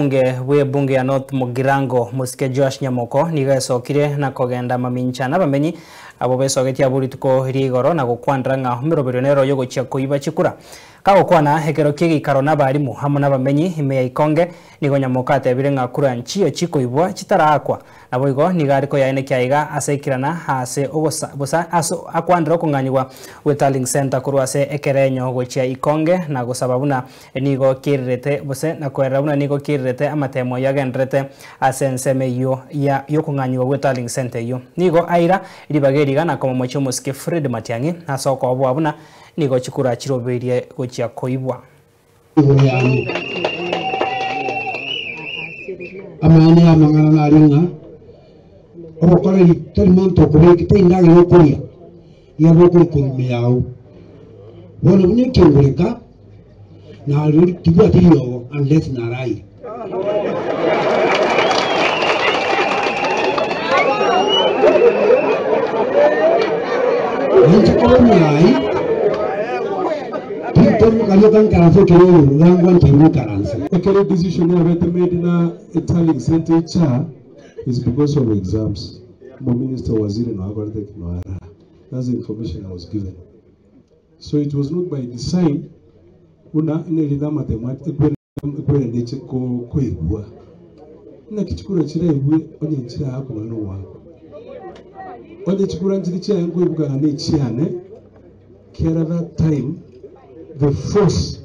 Omonge bw'ebunge ya North Mugirango, Mosike Joash Nyamoko, nigo esokire na kogenda mamincha nabamenyi abwo besogetie abwo rituko ria igoro na gokwanera ng'a omeroberio nere oyo ogochia koiba chikura. Kagokwana ekero ki'egeikaro nabarimu amo nabamenyi ime ya Ikonge, nigo Nyamoko atebire ng'a kura nchiyo chikoibwa chitaraakwa. Naboigo nigo are koyaenekia aiga ase ekirana aase ogosa bosa ase akwanera okong'anyigwa gwe Tallying Centre korwa ase ekerenyo gochia Ikonge na gosaba buna nigo kiererete bose na koerera buna nigo kiererete amatemo ayio agendererete ase ensemo eyio ya yokong'anyigwa gwe Tallying Centre eyio. Nigo aira ribaga eriga na komomochia omosike Fred Matiang'i ase okoboa buna nigo chikura chirobeirie gochia koibwa. Igoro yane. Amaene y'amang'ana nare ng'a obokoreri tari monto okobeka, tari ndagera okoria, iga bokoria korwa ime yao. Bono buna ekengoreka, narori tibwati riogo unless naraire. Nainche koba omorai, tintomoka nkaranse ekero oyo ngwancheire goikaransa. Ekero decision yabete made na tallying center echa is because of exams. Omominister waziri noyo akorete ki noyo araa. That's the information I was given. So it was not by design buna nerinde amatemo ekwerende eche koigwa. Naki chikura chiraigwe onye nchiraakwa nonya nogoakwa. Onye chikura nchiri chiaye nkoibuka ng'a nechiane, kera that time the force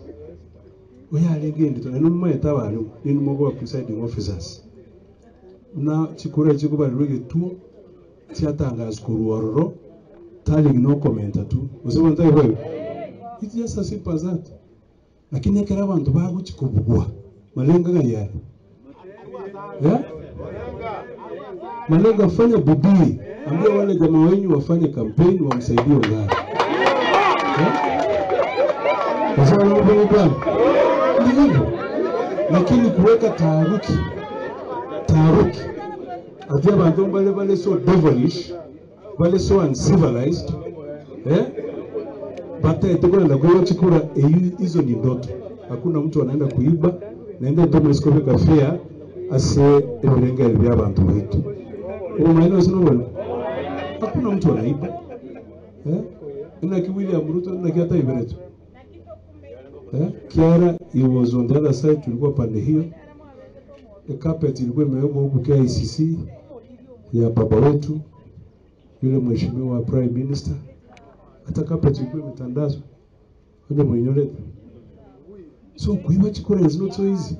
oyarenge endito naende momaete abarimu ninwe mokoba presiding officers buna chikura echi chikobarerwa egetuo chiatangaswa korwa ororo tallying nokomenta tu gose bono tari boigo? It's just as simple as that. Lakini ekero abanto bagochia kobugwa, malengo ng'ai are? Eh? Malengo fanya bidii, ambia wale jamaa wenyu wafanye campaign wamsaidie Ongara. Eh? Sasa wanaona bwana? Ni hivyo. Lakini kuweka taharuki, taharuki ati abantu mbale bale so devilish bale so uncivilized eh? Bataete kwenda kuiba chikura eyu hizo ni ndoto. Hakuna mtu anaenda kuiba naende tomoisikobeka fair ase ebirengeri bya abantu baitu. Obomaene gose nobone? Hakuna mtu anaiba eh? Naki William Ruto naki ataiberetwe eh? Kiara he was on the other side, tulikuwa pande hiyo. The carpet ilikuwa imewekwa huku KICC ya baba wetu yule mheshimiwa prime minister, hata carpet ilikuwa imetandazwa onye mwenyorete. So kuiba chikura is not so easy.